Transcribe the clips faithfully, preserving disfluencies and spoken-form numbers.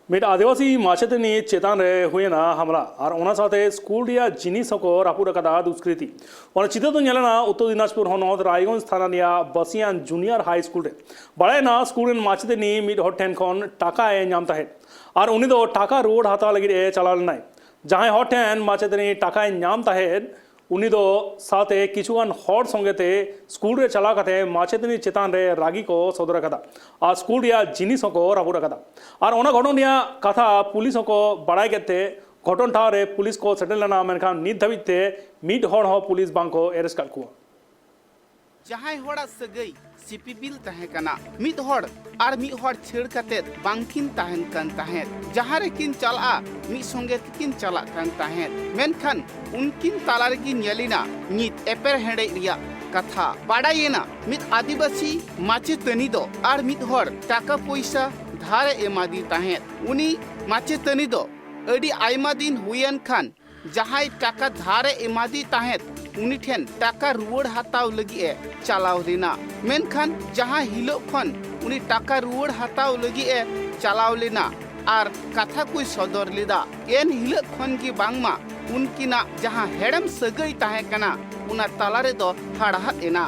ᱢᱤᱫ ᱟᱹᱫᱤᱵᱟᱹᱥᱤ ᱢᱟᱪᱮᱛᱟᱹᱱᱤ ᱪᱮᱛᱟᱱ ᱨᱮ ᱦᱩᱭᱮᱱᱟ ᱦᱟᱢᱞᱟ ᱟᱨ ᱚᱱᱟ ᱥᱟᱶᱛᱮ ᱥᱠᱩᱞ ᱨᱮᱭᱟᱜ ᱡᱤᱱᱤᱥ ᱦᱚᱸᱠᱚ ᱨᱟᱹᱯᱩᱫ ᱟᱠᱟᱫᱟ ᱫᱩᱥᱠᱨᱤᱛᱤ᱾ ᱚᱱᱟ ᱪᱤᱛᱟᱹᱨ ᱫᱚ ᱧᱮᱞᱮᱱᱟ ᱩᱛᱛᱚᱨ ᱫᱤᱱᱟᱡᱽᱯᱩᱨ ᱦᱚᱱᱚᱛ ᱨᱟᱭᱜᱚᱸᱡᱽ ᱛᱷᱟᱱᱟ ᱨᱮᱭᱟᱜ ᱵᱟᱥᱤᱭᱟᱱ ᱡᱩᱱᱤᱭᱟᱨ ᱦᱟᱭ ᱥᱠᱩᱞ ᱨᱮ᱾ ᱵᱟᱲᱟᱭᱮᱱᱟ ᱥᱠᱩᱞ ᱨᱮᱱ ᱢᱟᱪᱮᱛᱟᱹᱱᱤ ᱢᱤᱫ ᱦᱚᱲ ᱴᱷᱮᱱ ᱠᱷᱚᱱ ᱴᱟᱠᱟᱭ ᱧᱟᱢ ᱛᱟᱦᱮᱸᱫ ᱟᱨ ᱩᱱᱤ ᱫᱚ ᱴᱟᱠᱟ ᱨᱩᱣᱟᱹᱲ ᱦᱟᱛᱟᱣ ᱞᱟᱹᱜᱤᱫ ᱮ ᱪᱟᱞᱟᱣ ᱞᱮᱱᱟᱭ᱾ ᱡᱟᱦᱟᱸᱭ ᱦᱚᱲ ᱴᱷᱮᱱ ᱢᱟᱪᱮᱛᱟᱹᱱᱤ ᱴᱟᱠᱟᱭ ᱧᱟᱢ ᱛᱟᱦᱮᱸᱫ, ᱩᱱᱤ ᱫᱚ ᱥᱟᱶᱛᱮ ᱠᱤᱪᱷᱩ ᱜᱟᱱ ᱦᱚᱲ ᱥᱚᱸᱜᱮ ᱛᱮ ᱥᱠᱩᱞ ᱨᱮ ᱪᱟᱞᱟᱣ ᱠᱟᱛᱮ ᱢᱟᱪᱮᱛᱟᱹᱱᱤ ᱪᱮᱛᱟᱱ ᱨᱮ ᱨᱟᱹᱜᱤ ᱠᱚ ᱥᱚᱫᱚᱨ ᱟᱠᱟᱫᱟ ᱟᱨ ᱥᱠᱩᱞ ᱨᱮᱭᱟᱜ ᱡᱤᱱᱤᱥ ᱦᱚᱸᱠᱚ ᱨᱟᱹᱯᱩᱫ ᱟᱠᱟᱫᱟ᱾ ᱟᱨ ᱚᱱᱟ ᱜᱷᱚᱴᱚᱱ ᱨᱮᱭᱟᱜ ᱠᱟᱛᱷᱟ ᱯᱩᱞᱤᱥ ᱦᱚᱸᱠᱚ ᱵᱟᱲᱟᱭ ᱠᱮᱫ ᱛᱮ ᱜᱷᱚᱴᱚᱱ ᱴᱷᱟᱶ ᱨᱮ ᱯᱩᱞᱤᱥ ᱠᱚ ᱥᱮᱴᱮᱨ ᱞᱮᱱᱟ, ᱢᱮᱱᱠᱷᱟᱱ ᱱᱤᱛ ᱫᱷᱟᱹᱵᱤᱡ ᱛᱮ ᱢᱤᱫ ᱦᱚᱲ ᱦᱚᱸ ᱯᱩᱞᱤᱥ ᱵᱟᱝ ᱠᱚ ᱮᱨᱮᱥᱴ ᱟᱠᱟᱫ ᱠᱚᱣᱟ᱾ ᱡᱟᱦᱟᱸᱭ ᱦᱚᱲᱟᱜ ᱥᱟᱹᱜᱟᱹᱭ ᱥᱤᱯᱤᱵᱤᱞ ᱛᱟᱦᱮᱸ ᱠᱟᱱᱟ, ᱢᱤᱫ ᱦᱚᱲ ᱟᱨ ᱢᱤᱫ ᱦᱚᱲ ᱪᱷᱟᱹᱲ ᱠᱟᱛᱮᱫ ᱵᱟᱝᱠᱤᱱ ᱛᱟᱦᱮᱱ ᱠᱟᱱ ᱛᱟᱦᱮᱸᱫ᱾ ᱡᱟᱦᱟᱸ ᱨᱮᱠᱤᱱ ᱪᱟᱞᱟᱜᱼᱟ, ᱢᱤᱫ ᱥᱚᱸᱜᱮ ᱛᱮᱠᱤᱱ ᱪᱟᱞᱟᱜ ᱠᱟᱱ ᱛᱟᱦᱮᱸᱫ᱾ ᱢᱮᱱᱠᱷᱟᱱ ᱩᱱᱠᱤᱱ ᱛᱟᱞᱟ ᱨᱮᱜᱮ ᱧᱮᱞ ᱮᱱᱟ ᱱᱤᱛ ᱮᱯᱮᱨ ᱦᱮᱸᱰᱮᱡ ᱨᱮᱭᱟᱜ ᱠᱟᱛᱷᱟ᱾ ᱵᱟᱰᱟᱭᱮᱱᱟ, ᱢᱤᱫ ᱟᱹᱫᱤᱵᱟᱹᱥᱤ ᱢᱟᱪᱮᱛᱟᱹᱱᱤ ᱫᱚ ᱟᱨ ᱢᱤᱫ ᱦᱚᱲ ᱴᱟᱠᱟ ᱯᱚᱭᱥᱟ ᱫᱷᱟᱨ ᱮ ᱮᱢᱟᱫᱮ ᱛᱟᱦᱮᱸᱫ᱾ ᱩᱱᱤ ᱢᱟᱪᱮᱛᱟᱹᱱᱤ ᱫᱚ ᱟᱹᱰᱤ ᱟᱭᱢᱟ ᱫᱤᱱ ᱦᱩᱭᱮᱱ ᱠᱷᱟᱱ ᱡᱟᱦᱟᱸᱭ ᱴᱟᱠᱟ ᱫᱷᱟᱨ ᱮ ᱮᱢᱟᱫᱮ ᱛᱟᱦᱮᱸᱫ, ᱩᱱᱤ ᱴᱷᱮᱱ ᱴᱟᱠᱟ ᱨᱩᱣᱟᱹᱲ ᱦᱟᱛᱟᱣ ᱞᱟᱹᱜᱤᱫ ᱮ ᱪᱟᱞᱟᱣ ᱞᱮᱱᱟ᱾ ᱢᱮᱱᱠᱷᱟᱱ ᱡᱟᱦᱟᱸ ᱦᱤᱞᱳᱜ ᱠᱷᱚᱱ ᱩᱱᱤ ᱴᱟᱠᱟ ᱨᱩᱣᱟᱹᱲ ᱦᱟᱛᱟᱣ ᱞᱟᱹᱜᱤᱫ ᱮ ᱪᱟᱞᱟᱣ ᱞᱮᱱᱟ ᱟᱨ ᱠᱟᱛᱷᱟ ᱠᱚᱭ ᱥᱚᱫᱚᱨ ᱞᱮᱫᱟ, ᱮᱱ ᱦᱤᱞᱳᱜ ᱠᱷᱚᱱ ᱜᱮ ᱵᱟᱝᱢᱟ ᱩᱱᱠᱤᱱᱟᱜ ᱡᱟᱦᱟᱸ ᱦᱮᱲᱮᱢ ᱥᱟᱹᱜᱟᱹᱭ ᱛᱟᱦᱮᱸ ᱠᱟᱱᱟ, ᱚᱱᱟ ᱛᱟᱞᱟ ᱨᱮᱫᱚ ᱦᱟᱲᱦᱟᱫ ᱮᱱᱟ᱾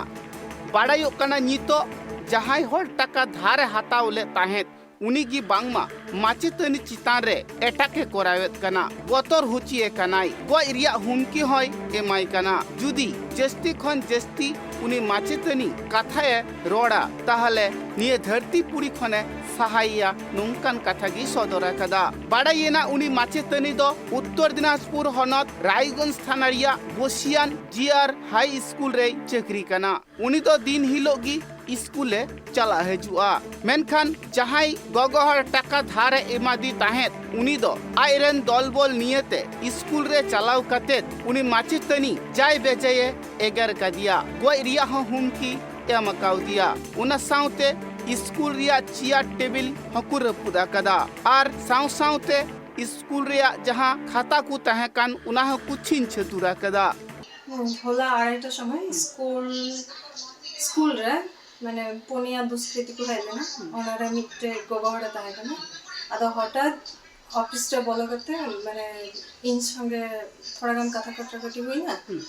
ᱵᱟᱲᱟᱭᱚᱜ ᱠᱟᱱᱟ, ᱱᱤᱛᱚᱜ ᱡᱟᱦᱟᱸᱭ ᱦᱚᱲ ᱴᱟᱠᱟ ᱫᱷᱟᱨ ᱮ ᱦᱟᱛᱟᱣ ᱞᱮᱫ ᱛᱟᱦᱮᱸᱫ, ᱩᱱᱤ ᱜᱮ ᱵᱟᱝᱢᱟ ᱢᱟᱪᱮᱛᱟᱹᱱᱤ ᱪᱮᱛᱟᱱ ᱨᱮ ᱮᱴᱟᱜ ᱮ ᱠᱚᱨᱟᱣᱮᱫ ᱠᱟᱱᱟ, ᱵᱚᱛᱚᱨ ᱦᱚᱪᱚᱭᱮ ᱠᱟᱱᱟᱭ, ᱜᱚᱡ ᱨᱮᱭᱟᱜ ᱦᱩᱢᱠᱤ ᱦᱚᱸᱭ ᱮᱢᱟᱭ ᱠᱟᱱᱟ᱾ ᱡᱩᱫᱤ ᱡᱟᱹᱥᱛᱤ ᱠᱷᱚᱱ ᱡᱟᱹᱥᱛᱤ ᱩᱱᱤ ᱢᱟᱪᱮᱛᱟᱹᱱᱤ ᱠᱟᱛᱷᱟ ᱮ ᱨᱚᱲᱟ, ᱛᱟᱦᱞᱮ ᱱᱤᱭᱟᱹ ᱫᱷᱟᱹᱨᱛᱤ ᱯᱩᱨᱤ ᱠᱷᱚᱱᱮ ᱥᱟᱦᱟᱭᱮᱭᱟ, ᱱᱚᱝᱠᱟᱱ ᱠᱟᱛᱷᱟ ᱜᱮᱭ ᱥᱚᱫᱚᱨ ᱟᱠᱟᱫᱟ᱾ ᱵᱟᱲᱟᱭᱮᱱᱟ, ᱩᱱᱤ ᱢᱟᱪᱮᱛᱟᱹᱱᱤ ᱫᱚ ᱩᱛᱛᱚᱨ ᱫᱤᱱᱟᱡᱽᱯᱩᱨ ᱦᱚᱱᱚᱛ ᱨᱟᱭᱜᱚᱸᱡᱽ ᱛᱷᱟᱱᱟ ᱨᱮᱭᱟᱜ ᱵᱚᱥᱤᱭᱟᱱ ᱡᱤ ᱟᱨ ᱦᱟᱭ ᱥᱠᱩᱞ ᱨᱮᱭ ᱪᱟᱹᱠᱨᱤ ᱠᱟᱱᱟ᱾ ᱩᱱᱤ ᱫᱚ ᱫᱤᱱ ᱦᱤᱞᱳᱜ ᱜᱮ ᱥᱠᱩᱞ ᱮ ᱪᱟᱞᱟᱜ ᱦᱤᱡᱩᱜᱼᱟ᱾ ᱢᱮᱱᱠᱷᱟᱱ ᱡᱟᱦᱟᱸᱭ ᱜᱚᱜᱚ ᱦᱚᱲ ᱴᱟᱠᱟ ᱫᱷᱟᱨ ᱮ ᱮᱢᱟᱫᱮ ᱛᱟᱦᱮᱸᱫ, ᱩᱱᱤ ᱫᱚ ᱟᱡ ᱨᱮᱱ ᱫᱚᱞᱵᱚᱞ ᱱᱤᱭᱟᱹᱛᱮ ᱥᱠᱩᱞ ᱨᱮ ᱪᱟᱞᱟᱣ ᱠᱟᱛᱮᱫ ᱩᱱᱤ ᱢᱟᱪᱮᱛᱟᱹᱱᱤ ᱡᱟᱭ ᱵᱮᱡᱟᱭᱮ ᱮᱜᱮᱨ ᱠᱟᱫᱮᱭᱟ, ᱜᱚᱡ ᱨᱮᱭᱟᱜ ᱦᱚᱸ ᱦᱩᱢᱠᱤ ᱮᱢ ᱟᱠᱟᱣᱫᱮᱭᱟ᱾ ᱚᱱᱟ ᱥᱟᱶᱛᱮ ᱥᱠᱩᱞ ᱨᱮᱭᱟᱜ ᱪᱮᱭᱟᱨ ᱴᱮᱵᱤᱞ ᱦᱚᱸᱠᱚ ᱨᱟᱹᱯᱩᱫ ᱟᱠᱟᱫᱟ ᱟᱨ ᱥᱟᱶ ᱥᱟᱶᱛᱮ ᱥᱠᱩᱞ ᱨᱮᱭᱟᱜ ᱡᱟᱦᱟᱸ ᱠᱷᱟᱛᱟ ᱠᱚ ᱛᱟᱦᱮᱸ ᱠᱟᱱ, ᱚᱱᱟ ᱦᱚᱸᱠᱚ ᱪᱷᱤᱝ ᱪᱷᱟᱹᱛᱩᱨ ᱟᱠᱟᱫᱟ᱾ ᱦᱩᱸ, ᱦᱚᱞᱟ ᱟᱲᱟᱭᱴᱟ ᱥᱚᱢᱚᱭ ᱥᱠᱩᱞ ᱥᱠᱩᱞ ᱨᱮ ᱢᱟᱱᱮ ᱯᱩᱱᱭᱟ ᱫᱩᱥᱠᱨᱤᱛᱤ ᱠᱚ ᱦᱮᱡ ᱞᱮᱱᱟ᱾ ᱚᱱᱟᱨᱮ ᱢᱤᱫᱴᱮᱡ ᱜᱚᱜᱚ ᱦᱚᱲᱮ ᱛᱟᱦᱮᱸ ᱠᱟᱱᱟ᱾ ᱟᱫᱚ ᱦᱚᱴᱟᱛ ᱚᱯᱷᱤᱥ ᱨᱮ ᱵᱚᱞᱚ ᱠᱟᱛᱮ, ᱢᱟᱱᱮ, ᱤᱧ ᱥᱚᱸᱜᱮ ᱛᱷᱚᱲᱟ ᱜᱟᱱ ᱠᱟᱛᱷᱟ ᱠᱟᱴᱟᱠᱟᱴᱤ ᱦᱩᱭᱱᱟ᱾ ᱦᱩᱸ᱾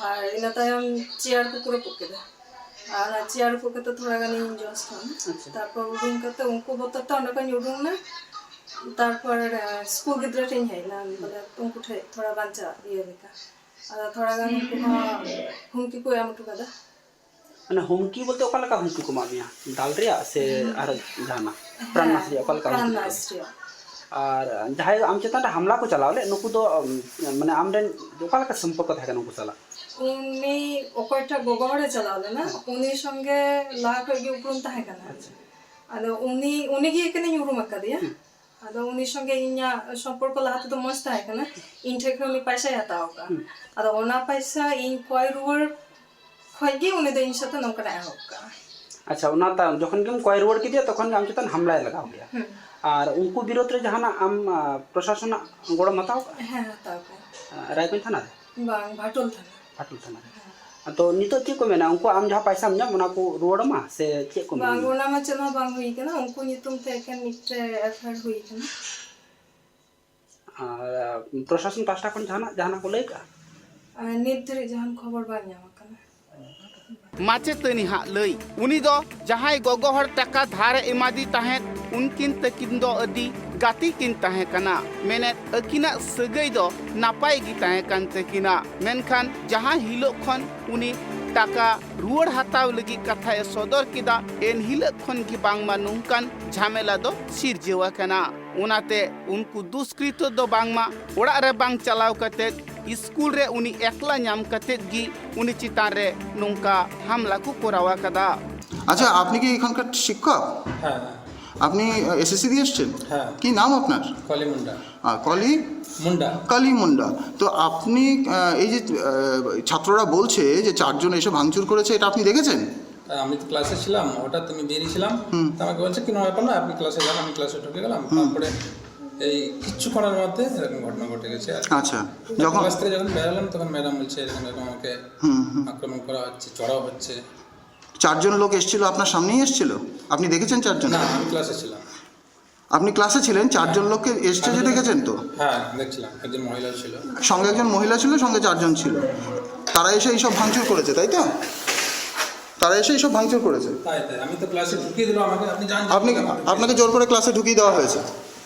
ᱟᱨ ᱤᱱᱟᱹ ᱛᱟᱭᱚᱢ ᱪᱮᱭᱟᱨ ᱠᱚᱠᱚ ᱨᱟᱹᱯᱩᱫ ᱠᱮᱫᱟ᱾ ᱟᱨ ᱚᱱᱟ ᱪᱮᱭᱟᱨ ᱨᱟᱹᱯᱩᱫ ᱠᱟᱛᱮ ᱛᱷᱚᱲᱟ ᱜᱟᱱᱤᱧ ᱡᱚᱥ ᱛᱟᱦᱮᱱᱟ᱾ ᱟᱪᱪᱷᱟ᱾ ᱛᱟᱨᱯᱚᱨ ᱩᱰᱩᱝ ᱠᱟᱛᱮ ᱩᱱᱠᱩ ᱵᱚᱛᱚᱨ ᱛᱮ ᱚᱸᱰᱮ ᱠᱷᱚᱱᱤᱧ ᱩᱰᱩᱝ ᱮᱱᱟ᱾ ᱛᱟᱨᱯᱚᱨ, ᱟᱸ, ᱥᱠᱩᱞ ᱜᱤᱫᱽᱨᱟᱹ ᱴᱷᱮᱱ ᱤᱧ ᱦᱮᱡ ᱮᱱᱟ, ᱵᱚᱞᱮ, ᱩᱱᱠᱩ ᱴᱷᱮᱱ ᱛᱷᱚᱲᱟ ᱵᱟᱧᱪᱟᱣ ᱤᱭᱟᱹ ᱞᱮᱠᱟ᱾ ᱟᱫᱚ ᱛᱷᱚᱲᱟ ᱜᱟᱱ ᱩᱱᱠᱩ ᱦᱚᱸ ᱦᱩᱢᱠᱤ ᱠᱚ ᱮᱢ ᱦᱚᱴᱚ ᱠᱟᱫᱟ᱾ ᱢᱟᱱᱮ ᱦᱩᱢᱠᱤ ᱵᱚᱞᱛᱮ ᱚᱠᱟ ᱞᱮᱠᱟ ᱦᱩᱢᱠᱤ ᱠᱚ ᱮᱢᱟᱜ ᱢᱮᱭᱟ? ᱫᱟᱞ ᱨᱮᱭᱟᱜ ᱥᱮ ᱟᱨ ᱡᱟᱦᱟᱱᱟᱜ? ᱯᱨᱟᱱ ᱱᱟᱥ ᱨᱮᱭᱟᱜ ᱚᱠᱟ ᱞᱮᱠᱟ ᱯᱨᱟᱱ ᱦᱩᱢᱠᱤ ᱠᱚ? ᱱᱟᱥ ᱨᱮᱭᱟᱜ᱾ ᱟᱨ ᱡᱟᱦᱟᱸᱭ ᱟᱢ ᱪᱮᱛᱟᱱ ᱨᱮ ᱦᱟᱢᱞᱟ ᱠᱚ ᱪᱟᱞᱟᱣ ᱞᱮᱫ, ᱱᱩᱠᱩ ᱫᱚ, ᱩᱢ, ᱢᱟᱱᱮ ᱟᱢ ᱨᱮᱱ ᱚᱠᱟ ᱞᱮᱠᱟ ᱥᱚᱢᱯᱚᱨᱠᱚ ᱛᱟᱦᱮᱸ ᱠᱟᱱᱟ ᱩᱱᱠᱩ ᱥᱟᱞᱟᱜ? ᱩᱱᱤ ᱚᱠᱚᱭᱴᱟᱜ ᱜᱚᱜᱚ ᱦᱚᱲᱮ ᱪᱟᱞᱟᱣ ᱞᱮᱱᱟ, ᱦᱮᱸ᱾ ᱩᱱᱤ ᱥᱚᱸᱜᱮ ᱞᱟᱦᱟ ᱠᱷᱚᱡ ᱜᱮ ᱩᱯᱨᱩᱢ ᱛᱟᱦᱮᱸ ᱠᱟᱱᱟ᱾ ᱟᱪᱪᱷᱟ᱾ ᱟᱫᱚ ᱩᱱᱤ, ᱩᱱᱤ ᱜᱮ ᱠᱟᱹᱱᱟᱹᱧ ᱩᱨᱩᱢ ᱟᱠᱟᱫᱮᱭᱟ᱾ ᱦᱩᱸ᱾ ᱟᱫᱚ ᱩᱱᱤ ᱥᱚᱸᱜᱮ ᱤᱧᱟᱹᱜ ᱥᱚᱢᱯᱚᱨᱠᱚ ᱞᱟᱦᱟ ᱛᱮᱫᱚ ᱢᱚᱸᱡᱽ ᱛᱟᱦᱮᱸ ᱠᱟᱱᱟ᱾ ᱤᱧ ᱴᱷᱮᱱ ᱠᱷᱚᱱ ᱩᱱᱤ ᱯᱟᱭᱥᱟᱭ ᱦᱟᱛᱟᱣ ᱟᱠᱟᱫᱼᱟ᱾ ᱦᱩᱸ᱾ ᱟᱫᱚ ᱚᱱᱟ ᱯᱟᱭᱥᱟ ᱤᱧ ᱠᱚᱭ ᱨᱩᱣᱟᱹᱲ ᱠᱷᱚᱡ ᱜᱮ ᱩᱱᱤ ᱫᱚ ᱤᱧ ᱥᱟᱛᱮ ᱱᱚᱝᱠᱟᱱᱟᱜ ᱮ ᱮᱦᱚᱵ ᱠᱟᱜᱼᱟ᱾ ᱟᱪᱪᱷᱟ, ᱚᱱᱟ ᱛᱟᱭᱚᱢ ᱡᱚᱠᱷᱚᱱ ᱜᱮᱢ ᱠᱚᱭ ᱨᱩᱣᱟᱹᱲ ᱠᱮᱫᱮᱭᱟ, ᱛᱚᱠᱷᱚᱱ ᱜᱮ ᱟᱢ ᱪᱮᱛᱟᱱ ᱦᱟᱢᱞᱟᱭ ᱞᱟᱜᱟᱣ ᱠᱮᱫᱟ᱾ ᱦᱩᱸ᱾ ᱟᱨ ᱩᱱᱠᱩ ᱵᱤᱨᱳᱫᱷ ᱨᱮ ᱡᱟᱦᱟᱱᱟᱜ ᱟᱢ, ᱟ, ᱯᱨᱚᱥᱟᱥᱚᱱᱟᱜ ᱜᱚᱲᱚᱢ ᱦᱟᱛᱟᱣ ᱠᱟᱜᱼᱟ? ᱦᱮᱸ, ᱦᱟᱛᱟᱣ ᱠᱟᱜᱼᱟ᱾ ᱟ, ᱨᱟᱭᱜᱚᱸᱡᱽ ᱛᱷᱟᱱᱟ ᱨᱮ? ᱵᱟᱝ, ᱵᱷᱟᱴᱳᱞ ᱛᱷᱟᱱᱟ᱾ ᱵᱷᱟᱴᱳᱞ ᱛᱷᱟᱱᱟ ᱨᱮ᱾ ᱦᱮᱸ᱾ ᱛᱚ ᱱᱤᱛᱚᱜ ᱪᱮᱫ ᱠᱚ ᱢᱮᱱᱟ? ᱩᱱᱠᱩ ᱟᱢ ᱡᱟᱦᱟᱸ ᱯᱟᱭᱥᱟᱢ ᱧᱟᱢ, ᱚᱱᱟ ᱠᱚ ᱨᱩᱣᱟᱹᱲ ᱟᱢᱟ ᱥᱮ ᱪᱮᱫ ᱠᱚ ᱢᱮᱱᱟ? ᱵᱟᱝ, ᱚᱱᱟ ᱢᱟ ᱪᱮᱫ ᱦᱚᱸ ᱵᱟᱝ ᱦᱩᱭ ᱠᱟᱱᱟ᱾ ᱩᱱᱠᱩ ᱧᱩᱛᱩᱢ ᱛᱮ ᱮᱠᱮᱱ ᱢᱤᱫᱴᱮᱡ ᱮᱯᱷ ᱟᱭ ᱟᱨ ᱦᱩᱭ ᱠᱟᱱᱟ᱾ ᱟᱨ ᱯᱨᱚᱥᱟᱥᱚᱱ ᱯᱟᱦᱴᱟ ᱠᱷᱚᱱ ᱡᱟᱦᱟᱱᱟᱜ, ᱡᱟᱦᱟᱱᱟᱜ ᱠᱚ ᱞᱟᱹᱭ ᱠᱟᱜᱼᱟ? ᱟᱨ ᱱᱤᱛ ᱫᱷᱟᱹᱨᱤᱡ ᱡᱟᱦᱟᱱ ᱠᱷᱚᱵᱚᱨ ᱵᱟᱝ ᱧᱟᱢ ᱟᱠᱟᱱᱟ᱾ ᱢᱟᱪᱮᱛᱟᱹᱱᱤ ᱦᱟᱜ ᱞᱟᱹᱭ, ᱩᱱᱤ ᱫᱚ ᱡᱟᱦᱟᱸᱭ ᱜᱚᱜᱚ ᱦᱚᱲ ᱴᱟᱠᱟ ᱫᱷᱟᱨ ᱮ ᱮᱢᱟᱫᱮ ᱛᱟᱦᱮᱸᱫ, ᱩᱱᱠᱤᱱ ᱛᱟᱹᱠᱤᱱ ᱫᱚ ᱟᱹᱰᱤ ᱜᱟᱛᱮ ᱠᱤᱱ ᱛᱟᱦᱮᱸ ᱠᱟᱱᱟ᱾ ᱢᱮᱱᱮᱫ, ᱟᱹᱠᱤᱱᱟᱜ ᱥᱟᱹᱜᱟᱹᱭ ᱫᱚ ᱱᱟᱯᱟᱭ ᱜᱮ ᱛᱟᱦᱮᱸ ᱠᱟᱱ ᱛᱟᱹᱠᱤᱱᱟ᱾ ᱢᱮᱱᱠᱷᱟᱱ ᱡᱟᱦᱟᱸ ᱦᱤᱞᱳᱜ ᱠᱷᱚᱱ ᱩᱱᱤ ᱴᱟᱠᱟ ᱨᱩᱣᱟᱹᱲ ᱦᱟᱛᱟᱣ ᱞᱟᱹᱜᱤᱫ ᱠᱟᱛᱷᱟᱭ ᱥᱚᱫᱚᱨ ᱠᱮᱫᱟ, ᱮᱱ ᱦᱤᱞᱳᱜ ᱠᱷᱚᱱ ᱜᱮ ᱵᱟᱝᱢᱟ ᱱᱚᱝᱠᱟᱱ ᱡᱷᱟᱢᱮᱞᱟ ᱫᱚ ᱥᱤᱨᱡᱟᱹᱣ ᱟᱠᱟᱱᱟ᱾ ᱚᱱᱟᱛᱮ ᱩᱱᱠᱩ ᱫᱩᱥᱠᱨᱤᱛᱚ ᱫᱚ ᱵᱟᱝᱢᱟ ᱚᱲᱟᱜ ᱨᱮ ᱵᱟᱝ ᱪᱟᱞᱟᱣ ᱠᱟᱛᱮ ᱥᱠᱩᱞ ᱨᱮ ᱩᱱᱤ ᱮᱠᱞᱟ ᱧᱟᱢ ᱠᱟᱛᱮ ᱜᱮ ᱩᱱᱤ ᱪᱮᱛᱟᱱ ᱨᱮ ᱱᱚᱝᱠᱟ ᱦᱟᱢᱞᱟ ᱠᱚ ᱠᱚᱨᱟᱣ ᱟᱠᱟᱫᱟ᱾ আচ্ছা, আপনি কি এখানকার শিক্ষক? হ্যাঁ। আপনি এসএসসি দিয়ে এসছেন? হ্যাঁ। কি নাম আপনার? কলি মুন্ডা। আহ, কলি? মুন্ডা। কলি মুন্ডা। তো আপনি, আহ, এই যে, আহ, ছাত্ররা বলছে যে চারজন এসে ভাঙচুর করেছে, এটা আপনি দেখেছেন? আমি তো ক্লাসে ছিলাম, হঠাৎ আমি বেরিয়েছিলাম। হুম। তো আমাকে বলছে, "কোনো ব্যাপার না, আপনি ক্লাসে যান।" আমি ক্লাসে ঢুকে গেলাম। হুম। তারপরে এই কিছুক্ষণের মধ্যে এরকম ঘটনা ঘটে গেছে আর কি। আচ্ছা, যখন ক্লাস থেকে যখন বেরোলাম, তখন ম্যাডাম বলছে, "এরকম এরকম আমাকে হুম, হুম। আক্রমণ করা হচ্ছে, চড়াও হচ্ছে।" চারজন লোক এসেছিল, আপনার সামনেই এসেছিল? আপনি দেখেছেন চারজন? না, আমি ক্লাসে ছিলাম। আপনি ক্লাসে ছিলেন, চারজন লোককে স্টেজে দেখেছেন তো? হ্যাঁ, দেখছিলাম, একজন মহিলা ছিল। সঙ্গে একজন মহিলা ছিল, সঙ্গে চারজন ছিল। তারা এসে এইসব ভাঙচুর করেছে, তাই তো? তারা এসে এইসব ভাঙচুর করেছে। তাই তাই আমি তো ক্লাসে ঢুকিয়ে দিল আমাকে। আপনি জানেন, আপনি, আপনাকে জোর করে ক্লাসে ঢুকিয়ে দেওয়া হয়েছে।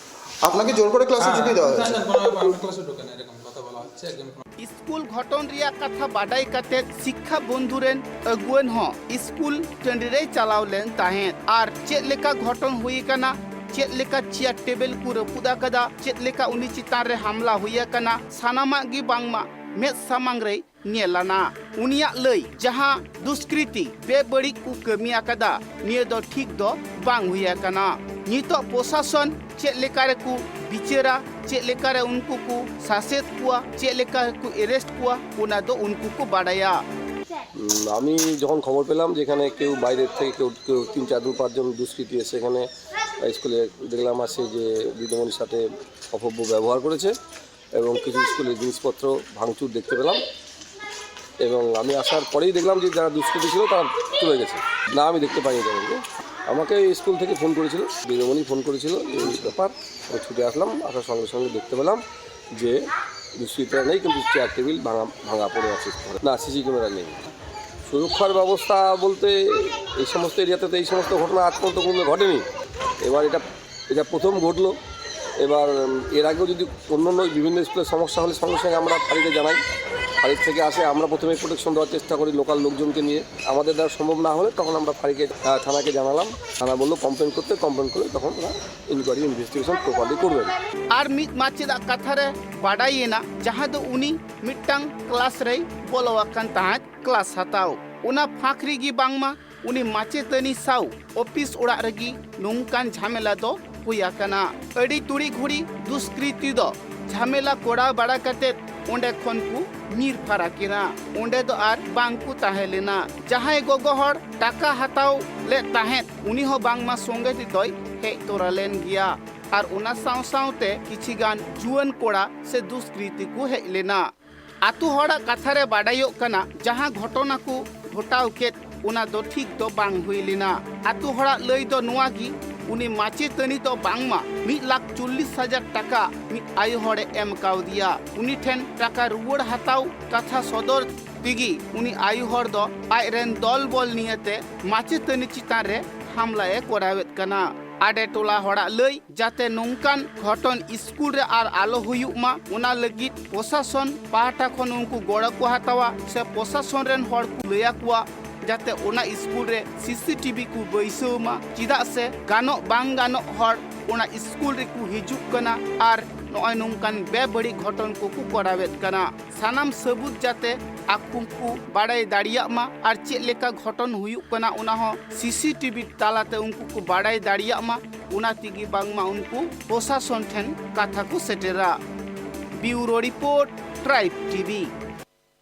আপনাকে জোর করে ক্লাসে ঢুকিয়ে দেওয়া হয়েছে। জানেন, কোনো ব্যাপার, আমি ক্লাসে ঢুকে না, এরকম কথা বলা হচ্ছে একজন। ᱥᱠᱩᱞ ᱜᱷᱚᱴᱚᱱ ᱨᱮᱭᱟᱜ ᱠᱟᱛᱷᱟ ᱵᱟᱰᱟᱭ ᱠᱟᱛᱮ ᱥᱤᱠᱠᱷᱟ ᱵᱚᱱᱫᱷᱩ ᱨᱮᱱ ᱟᱹᱜᱩᱣᱟᱹᱱ ᱦᱚᱸ ᱥᱠᱩᱞ ᱴᱟᱺᱰᱤ ᱨᱮᱭ ᱪᱟᱞᱟᱣ ᱞᱮᱱ ᱛᱟᱦᱮᱸᱫ ᱟᱨ ᱪᱮᱫ ᱞᱮᱠᱟ ᱜᱷᱚᱴᱚᱱ ᱦᱩᱭ ᱟᱠᱟᱱᱟ, ᱪᱮᱫ ᱞᱮᱠᱟ ᱪᱮᱭᱟᱨ ᱴᱮᱵᱤᱞ ᱠᱚ ᱨᱟᱹᱯᱩᱫ ᱟᱠᱟᱫᱟ, ᱪᱮᱫ ᱞᱮᱠᱟ ᱩᱱᱤ ᱪᱮᱛᱟᱱ ᱨᱮ ᱦᱟᱢᱞᱟ ᱦᱩᱭ ᱟᱠᱟᱱᱟ, ᱥᱟᱱᱟᱢᱟᱜ ᱜᱮ ᱵᱟᱝᱢᱟ ᱢᱮᱫ ᱥᱟᱢᱟᱝ ᱨᱮᱭ ᱧᱮᱞ ᱟᱱᱟ᱾ ᱩᱱᱤᱭᱟᱜ ᱞᱟᱹᱭ, ᱡᱟᱦᱟᱸ ᱫᱩᱥᱠᱨᱤᱛᱤ ᱵᱮᱵᱟᱹᱲᱤᱡ ᱠᱚ ᱠᱟᱹᱢᱤ ᱟᱠᱟᱫᱟ, ᱱᱤᱭᱟᱹ ᱫᱚ ᱴᱷᱤᱠ ᱫᱚ ᱵᱟᱝ ᱦᱩᱭ ᱟᱠᱟᱱᱟ᱾ ᱱᱤᱛᱚᱜ ᱯᱨᱚᱥᱟᱥᱚᱱ ᱪᱮᱫ ᱞᱮᱠᱟ ᱨᱮᱠᱚ ᱵᱤᱪᱟᱹᱨᱟ, ᱪᱮᱫ ᱞᱮᱠᱟ ᱨᱮ ᱩᱱᱠᱩ ᱠᱚ ᱥᱟᱥᱮᱛ ᱠᱚᱣᱟ, ᱪᱮᱫ ᱞᱮᱠᱟ ᱨᱮᱠᱚ ᱮᱨᱮᱥᱴ ᱠᱚᱣᱟ, ᱚᱱᱟ ᱫᱚ ᱩᱱᱠᱩ ᱠᱚ ᱵᱟᱰᱟᱭᱟ᱾ উম, আমি যখন খবর পেলাম যে এখানে কেউ বাইরের থেকে কেউ কেউ তিন চারজন পাঁচজন দুষ্কৃতী এসে এখানে স্কুলে দেখলাম আসে যে দিদিমণির সাথে অভব্য ব্যবহার করেছে এবং কিছু স্কুলের জিনিসপত্র ভাঙচুর দেখতে পেলাম। এবং আমি আসার পরেই দেখলাম যে যারা দুষ্কৃতী ছিল তারা চলে গেছে। না, আমি দেখতে পাইনি তাদেরকে। আমাকে স্কুল থেকে ফোন করেছিল, দিদিমণি ফোন করেছিল এই ব্যাপার। আমি ছুটে আসলাম, আসার সঙ্গে সঙ্গে দেখতে পেলাম যে দুষ্কৃতীরা নেই, কিন্তু চেয়ার টেবিল ভাঙা ভাঙা পড়ে আছে। না, সিসি ক্যামেরা নেই। সুরক্ষার ব্যবস্থা বলতে এই সমস্ত এরিয়াতে তো এই সমস্ত ঘটনা আজ পর্যন্ত কোনো ঘটেনি। এবার এটা এটা প্রথম ঘটলো। এবার উম, এর আগেও যদি অন্য অন্য বিভিন্ন স্কুলের সমস্যা হলে সঙ্গে সঙ্গে আমরা ফাঁড়িতে জানাই। ফাঁড়ির থেকে আসে, আমরা প্রথমে প্রোটেকশন দেওয়ার চেষ্টা করি লোকাল লোকজনকে নিয়ে। আমাদের দ্বারা সম্ভব না হলে তখন আমরা ফাঁড়িকে আহ, থানাকে জানালাম। থানা বললো কমপ্লেন করতে, কমপ্লেন করলে তখন ওরা ইনকোয়ারি ইনভেস্টিগেশন প্রপারলি করবেন। ᱟᱨ ᱢᱤᱫ ᱢᱟᱪᱮᱫᱟᱜ ᱠᱟᱛᱷᱟ ᱨᱮ ᱵᱟᱰᱟᱭᱮᱱᱟ, ᱡᱟᱦᱟᱸ ᱫᱚ ᱩᱱᱤ ᱢᱤᱫᱴᱟᱝ ᱠᱞᱟᱥ ᱨᱮᱭ ᱵᱚᱞᱚ ᱟᱠᱟᱱ ᱛᱟᱦᱮᱸᱫ ᱠᱞᱟᱥ ᱦᱟᱛᱟᱣ᱾ ᱚᱱᱟ ᱯᱷᱟᱸᱠ ᱨᱮᱜᱮ ᱵᱟᱝᱢᱟ ᱩᱱᱤ ᱢᱟᱪᱮᱛᱟᱹᱱᱤ ᱥᱟᱶ ᱚᱯᱷᱤᱥ ᱚᱲᱟᱜ ᱨᱮᱜᱮ ᱱᱚᱝᱠᱟᱱ ᱡᱷᱟᱢᱮᱞᱟ ᱫᱚ ᱦᱩᱭ ᱟᱠᱟᱱᱟ᱾ ᱟᱹᱰᱤ ᱛᱩᱲᱤ ᱜᱷᱩᱲᱤ ᱫᱩᱥᱠᱨᱤᱛᱤ ᱫᱚ ᱡᱷᱟᱢᱮᱞᱟ ᱠᱚᱨᱟᱣ ᱵᱟᱲᱟ ᱠᱟᱛᱮ ᱚᱸᱰᱮ ᱠᱷᱚᱱ ᱠᱚ ᱧᱤᱨ ᱯᱷᱟᱨᱟᱠ ᱮᱱᱟ᱾ ᱚᱸᱰᱮ ᱫᱚ ᱟᱨ ᱵᱟᱝ ᱠᱚ ᱛᱟᱦᱮᱸ ᱞᱮᱱᱟ᱾ ᱡᱟᱦᱟᱸᱭ ᱜᱚᱜᱚ ᱦᱚᱲ ᱴᱟᱠᱟ ᱦᱟᱛᱟᱣ ᱞᱮᱫ ᱛᱟᱦᱮᱸᱫ, ᱩᱱᱤ ᱦᱚᱸ ᱵᱟᱝᱢᱟ ᱥᱚᱸᱜᱮ ᱛᱮᱫᱚᱭ ᱦᱮᱡ ᱛᱚᱨᱟ ᱞᱮᱱ ᱜᱮᱭᱟ᱾ ᱟᱨ ᱚᱱᱟ ᱥᱟᱶ ᱥᱟᱶᱛᱮ ᱠᱤᱪᱷᱤ ᱜᱟᱱ ᱡᱩᱣᱟᱹᱱ ᱠᱚᱲᱟ ᱥᱮ ᱫᱩᱥᱠᱨᱤᱛᱤ ᱠᱚ ᱦᱮᱡ ᱞᱮᱱᱟ᱾ ᱟᱛᱳ ᱦᱚᱲᱟᱜ ᱠᱟᱛᱷᱟ ᱨᱮ ᱵᱟᱰᱟᱭᱚᱜ ᱠᱟᱱᱟ, ᱡᱟᱦᱟᱸ ᱜᱷᱚᱴᱚᱱᱟ ᱠᱚ ᱜᱷᱚᱴᱟᱣ ᱠᱮᱫ, ᱚᱱᱟ ᱫᱚ ᱴᱷᱤᱠ ᱫᱚ ᱵᱟᱝ ᱦᱩᱭ ᱞᱮᱱᱟ᱾ ᱟᱛᱳ ᱦᱚᱲᱟᱜ ᱞᱟᱹᱭ ᱫᱚ ᱱᱚᱣᱟ ᱜᱮ, ᱩᱱᱤ ᱢᱟᱪᱮᱛᱟᱹᱱᱤ ᱫᱚ ᱵᱟᱝᱢᱟ ᱢᱤᱫ ᱞᱟᱠᱷ ᱪᱚᱞᱞᱤᱥ ᱦᱟᱡᱟᱨ ᱴᱟᱠᱟ ᱢᱤᱫ ᱟᱭᱳ ᱦᱚᱲᱮ ᱮᱢ ᱠᱟᱣᱫᱮᱭᱟ᱾ ᱩᱱᱤ ᱴᱷᱮᱱ ᱴᱟᱠᱟ ᱨᱩᱣᱟᱹᱲ ᱦᱟᱛᱟᱣ ᱠᱟᱛᱷᱟ ᱥᱚᱫᱚᱨ ᱛᱮᱜᱮ ᱩᱱᱤ ᱟᱭᱳ ᱦᱚᱲ ᱫᱚ ᱟᱡ ᱨᱮᱱ ᱫᱚᱞ ᱵᱚᱞ ᱱᱤᱭᱟᱹᱛᱮ ᱢᱟᱪᱮᱛᱟᱹᱱᱤ ᱪᱮᱛᱟᱱ ᱨᱮ ᱦᱟᱢᱞᱟ ᱮ ᱠᱚᱨᱟᱣᱮᱫ ᱠᱟᱱᱟ᱾ ᱟᱰᱮ ᱴᱚᱞᱟ ᱦᱚᱲᱟᱜ ᱞᱟᱹᱭ, ᱡᱟᱛᱮ ᱱᱚᱝᱠᱟᱱ ᱜᱷᱚᱴᱚᱱ ᱥᱠᱩᱞ ᱨᱮ ᱟᱨ ᱟᱞᱚ ᱦᱩᱭᱩᱜ ᱢᱟ, ᱚᱱᱟ ᱞᱟᱹᱜᱤᱫ ᱯᱨᱚᱥᱟᱥᱚᱱ ᱯᱟᱦᱴᱟ ᱠᱷᱚᱱ ᱩᱱᱠᱩ ᱜᱚᱲᱚ ᱠᱚ ᱦᱟᱛᱟᱣᱟ ᱥᱮ ᱯᱨᱚᱥᱟᱥᱚᱱ ᱨᱮᱱ ᱦᱚᱲ ᱠᱚ ᱞᱟᱹᱭ ᱟᱠᱚᱣᱟ, ᱡᱟᱛᱮ ᱚᱱᱟ ᱥᱠᱩᱞ ᱨᱮ ᱥᱤᱥᱤᱴᱤᱵᱷᱤ ᱠᱚ ᱵᱟᱹᱭᱥᱟᱹᱣ ᱢᱟ, ᱪᱮᱫᱟᱜ ᱥᱮ ᱜᱟᱱᱚᱜ ᱵᱟᱝ ᱜᱟᱱᱚᱜ ᱦᱚᱲ ᱚᱱᱟ ᱥᱠᱩᱞ ᱨᱮᱠᱚ ᱦᱤᱡᱩᱜ ᱠᱟᱱᱟ ᱟᱨ ᱱᱚᱜᱼᱚᱭ ᱱᱚᱝᱠᱟᱱ ᱵᱮᱵᱟᱹᱲᱤᱡ ᱜᱷᱚᱴᱚᱱ ᱠᱚᱠᱚ ᱠᱚᱨᱟᱣᱮᱫ ᱠᱟᱱᱟ᱾ ᱥᱟᱱᱟᱢ ᱥᱟᱹᱵᱩᱛ ᱡᱟᱛᱮ ᱟᱠᱚ ᱠᱚ ᱵᱟᱲᱟᱭ ᱫᱟᱲᱮᱭᱟᱜ ᱢᱟ ᱟᱨ ᱪᱮᱫ ᱞᱮᱠᱟ ᱜᱷᱚᱴᱚᱱ ᱦᱩᱭᱩᱜ ᱠᱟᱱᱟ, ᱚᱱᱟ ᱦᱚᱸ ᱥᱤᱥᱤᱴᱤᱵᱷᱤ ᱛᱟᱞᱟᱛᱮ ᱩᱱᱠᱩ ᱠᱚ ᱵᱟᱲᱟᱭ ᱫᱟᱲᱮᱭᱟᱜ ᱢᱟ, ᱚᱱᱟ ᱛᱮᱜᱮ ᱵᱟᱝᱢᱟ ᱩᱱᱠᱩ ᱯᱨᱚᱥᱟᱥᱚᱱ ᱴᱷᱮᱱ ᱠᱟᱛᱷᱟ ᱠᱚ ᱥᱮᱴᱮᱨᱟ᱾ ᱵᱤᱭᱩᱨᱳ ᱨᱤᱯᱳᱨᱴ, ᱴᱨᱟᱭᱤᱵᱽ ᱴᱤᱵᱷᱤ᱾